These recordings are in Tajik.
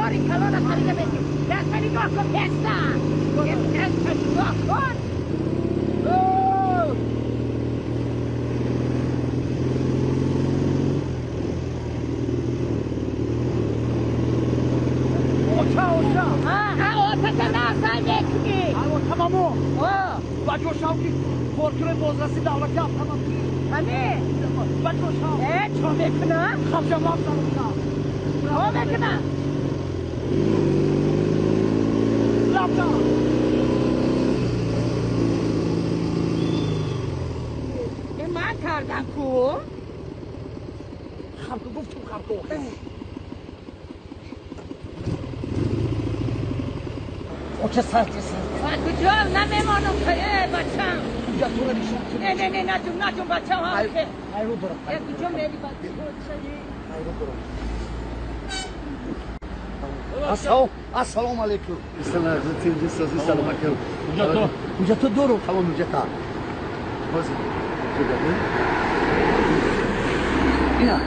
Кори калона харида метим. Даста нигоҳ кун, песта. Даста нигоҳ кун. Оча, оча. Ҳа, отата назай мекунӣ. Тамамо. Ба ҷошав ки коркунои бозраси давлати автомобил. Ҳами? Ба ҷошав. Э, чо мекунам? Хабжамам дароша. Чо мекунам? Лабда. Э, ман кардам ку? Хаб гуфтум, хаб ку. Оча сарти сарти. Ман куҷо намемонам, э, бачам. Куҷа тура нишон. Не, не, не, наҷум, наҷум, бачам. Айру дорам. Э, куҷо мери, бачам? Айру дорам. Ассалому алайкум. Салом алайкум. Ҳуҷҷато дорум, тамом ҳуҷҷата. Ҳозир. Ина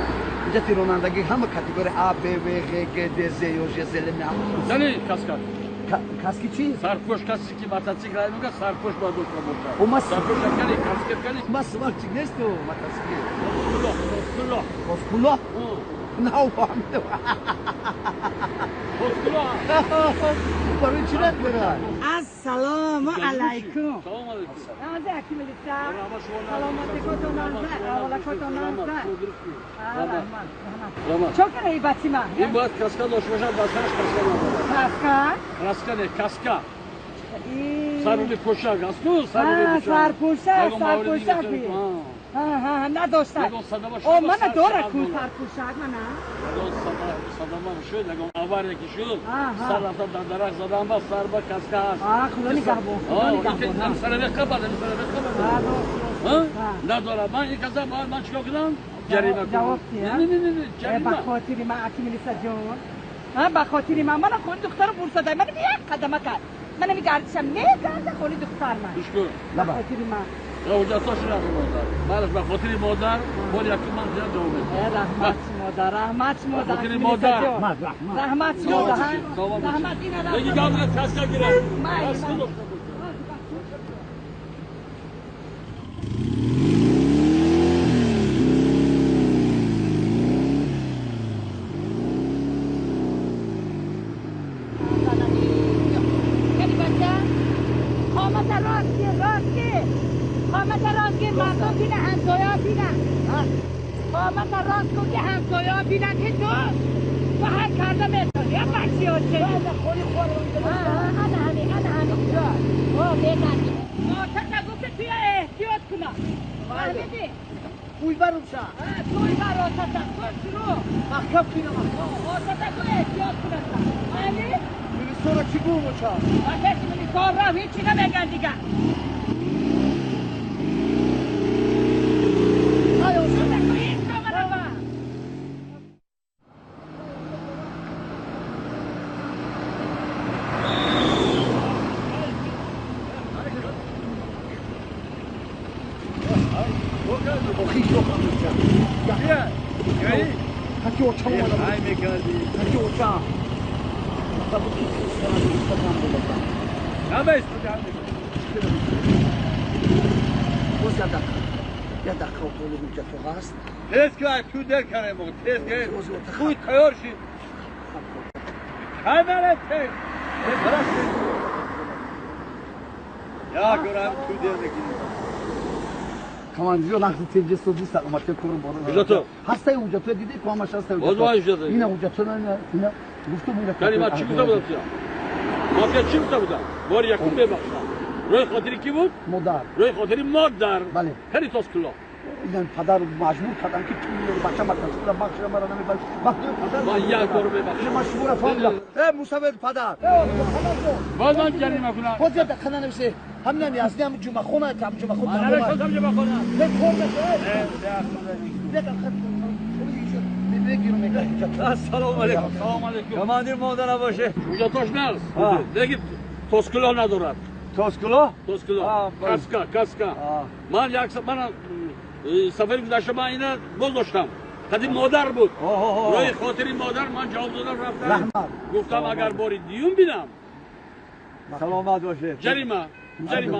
ҳуҷҷати ронандагӣ ҳама категория А, Б, В, Ғ, Г, Д, З, Ё, Ж, З, Л, М. Зани каска. Каски чи? Сарпӯш, касе ки мотоцикл рай мекунад, сарпӯш бояд дошта бошад. Сарпӯш кани, каска кани. Ма сварчик несту мотоцикл. Тоскуло, тоскуло. Тоскуло? На, фаҳмидам. Тоскуло. Барои чӣ надорад? Ассалому алайкум. Салом алайкум. Намазе акимилиса. Саломатикотон намза, аввалакотон намза. Раҳмат, раҳмат. Чо кара и бачима? Ин бояд каска дошта бошад, ба сараш каска надорад. Каска? Краска не, каска. Сарули пӯшак аст ку? Сарули пӯшак. Сарпӯшак, сарпӯшак. Ҳа, надошта. О, мана дора ку сарпӯшак, мана. Ягон садама шуд, ягон авария ки шуд, сар рафта дар дарахт задан ба сар ба каска ҳаст. А, худо нигаҳбон, худо нигаҳбон. Сараве қабад, сараве қабад. Надорад. Ман ин каса бояд ман чикор кунам? Ҷарима кунам. Ҷавоб диҳам? Не, не, не, ҷарима. Ба хотири ман, Акимилиса ҷон. Ба хотири ман, мана хони духтару бурсадай, мана як қадама кард. Мана мегардишам, мегарда хони духтар ман. Гӯш кун. Ба хотири ман. Ҳуҷҷатҳош рафт модар. Балаш ба хотири модар, бори якум ман зиёд ҷавоб медиҳам. Раҳмат модар, раҳмат модар. Ба хотири модар. Раҳмат модар. Раҳмат ина раҳмат. Беги гавза каска гирад. Каска дошта бошад. قامت راست کن که همسایه‌ها بینن که تو هر کرده میتونی. یا بچه ها چه؟ انا همی، انا همی. او بگردی. ماتت گفت توی احتیاط کنم. فهمیدی؟ پوی برم شد. توی بر آتت کن شروع. محکم کنم، محکم. آتت کو احتیاط کنم. فهمیدی؟ میلیسا را چی گوم چا؟ آتش میلیسا را هیچی نمیگن دیگه. Тез ки ту дер карем, тез ки хуй тайёр шид. Камера тез. Я гурам ту дер мекунӣ. Командир нақди тенҷи суди саломатӣ курум борон. Ҳуҷҷато. Ҳастаи ҳуҷҷато диди ку ҳамаш ҳастаи ҳуҷҷато. Боз вай ҳуҷҷато. Ина ҳуҷҷато ина гуфтум ина. Яъне ман чӣ гуфта будам туя? Ман туя чӣ гуфта будам? Бори якум бебахшам. Рӯи хотири кӣ буд? Модар. Рӯи хотири модар. Бале. Кани тоскуло. Ин падар маҷбур кардам ки ту бача мотоцикл бахшида мара намебар. Вақти падар ман як бор бебахшам. Ман шуморо фаҳмидам. Э мусаввир падар. Боз ман ҷарима кунам. Боз як дақиқа нанависе. Ҳамин язди ҳам ҷумъахона, ҳам ҷумъахон. Ман нарасидам ҷумъахона. Не кор мекунад. Ассалому алайкум. Салому алайкум. Командир модар набоше. Ҳуҷҷатош нағз. Лекин тоскуло надорад. Тоскуло? Тоскуло. Каска, каска. Ман як ман сафари гузашта ман ина боз доштам. Қади модар буд. Рои хотири модар ман ҷавоб додам рафтам. Гуфтам агар бори дуюм бинам. Саломат бошед. Ҷарима. Ҷарима.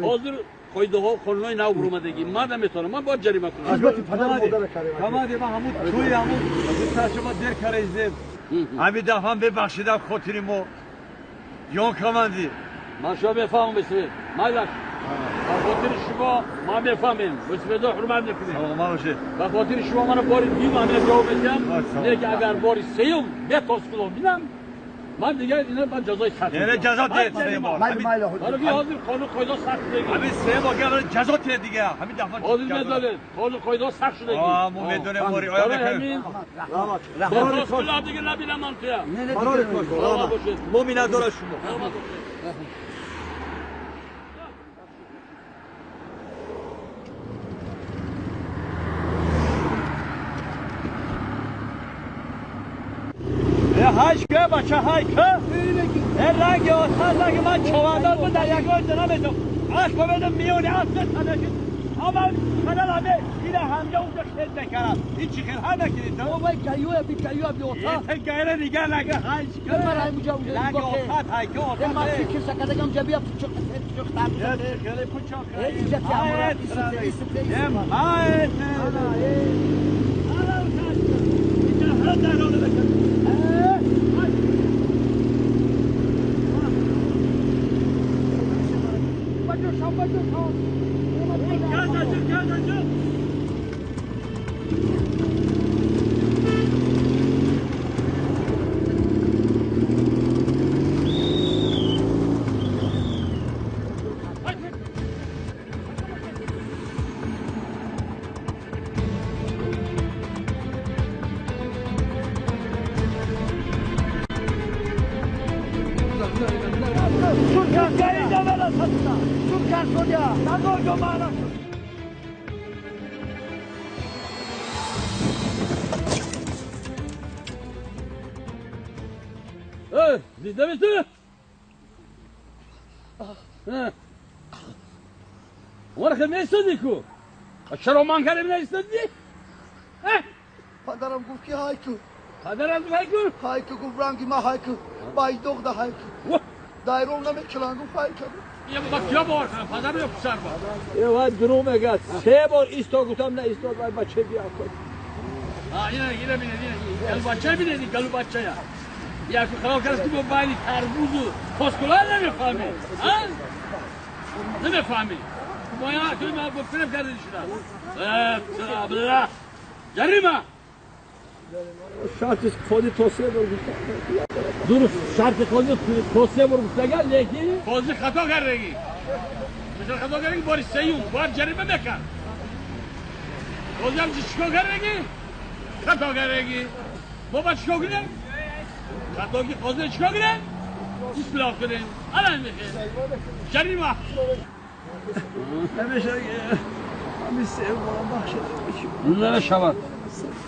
Ҳозир қоидаҳо қонунҳои нав буромадагӣ. Ман наметавонам. Ман бояд ҷарима кунам. Хизмати падару модар кардем. Камади ман ҳамун тӯи ҳамун шумо дер кардаиздем. Ҳамин дафъа бебахшидам хотири мо. Ҷон команди. Ман шумо мефаҳмам бисвед. Майлаш. Ба хотири шумо ман мефаҳмем. Бисведо ҳурмат мекунем. Саломат бошед. Ба хотири шумо мана бори дуюм ҳамина ҷавоб медиҳам. Лекин агар бори сеюм бетоскулон бинам, ман дигар ина ман ҷазои сахт. Яъне ҷазо диҳед се бор. Ҳоло ки ҳозир қонун қоидаҳо сахт шудагӣ. Ҳамин се бор ки ҷазо диҳед дигар. Ҳамин дафъа ҳозир медонед қонун қоидаҳо сахт шудагӣ. Мо медонем мо риоя мекунем. Бетоскулон дигар набинам ман туя. Саломат бошед. Мо миннатдора шумо. Саломат бошед. هشت که بچه های که این رنگ آتش رنگ من چواندار بود در یک روز نمیدم اش بابدم میونی اصل تنشید اما خدل همه اینه همجا اونجا خیل نکرم این چی خیل ها نکردید تو؟ وای گیوه بی گیوه بی اتاق این گیره دیگه لگه هشت که لگه آتش های که آتش من فکر سکدگم جبیه پچوک پچوک خیلی پچوک هیچ جتی امورا ایسته ایسته ایسته های Зинда мисту? Варха местади ку? Чаро ман кардем наистади? Падарам гуфт ки ҳайку. Падарам гуфт ҳайку? Ҳайку гуфт ранги ма ҳайку. Байдоғ да ҳайку. Дайрон намекунанд гуфт ҳайку. Я ба кия бовар кунам? Падарам ё писар ба? Е вай дурӯғ мегӯяд. Се бор истод гуфтам на истод вай бача бия кун. Ина ина бинед ина галубача бинед галубачая. Я خلاص کردم که با بانی تربوز و پاسکولا نمیفهمی ها نمیفهمی با یا تو ما گفتم کردی شدم عبدالله جریمه شرط خودی توصیه بر درست شرط خودی توصیه بر گفتگل لیکن خودی خطا کردگی مثل خطا کردگی باری سیوم باید جریمه بکن خودی هم چیکار کردگی خطا کردگی ما باید چیکار کنیم خطا که قاضی چیکار کنیم اصلاح کنیم الان میخه جریمه نمیشه همین سه بار نشود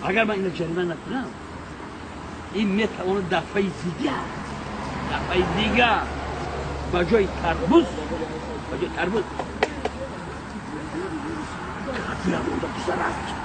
اگر من اینو جریمه نکنم این میتوانه دفعه دیگه دفعه دیگه با جای تربوز با جای تربوز خطیرم اونجا پسر است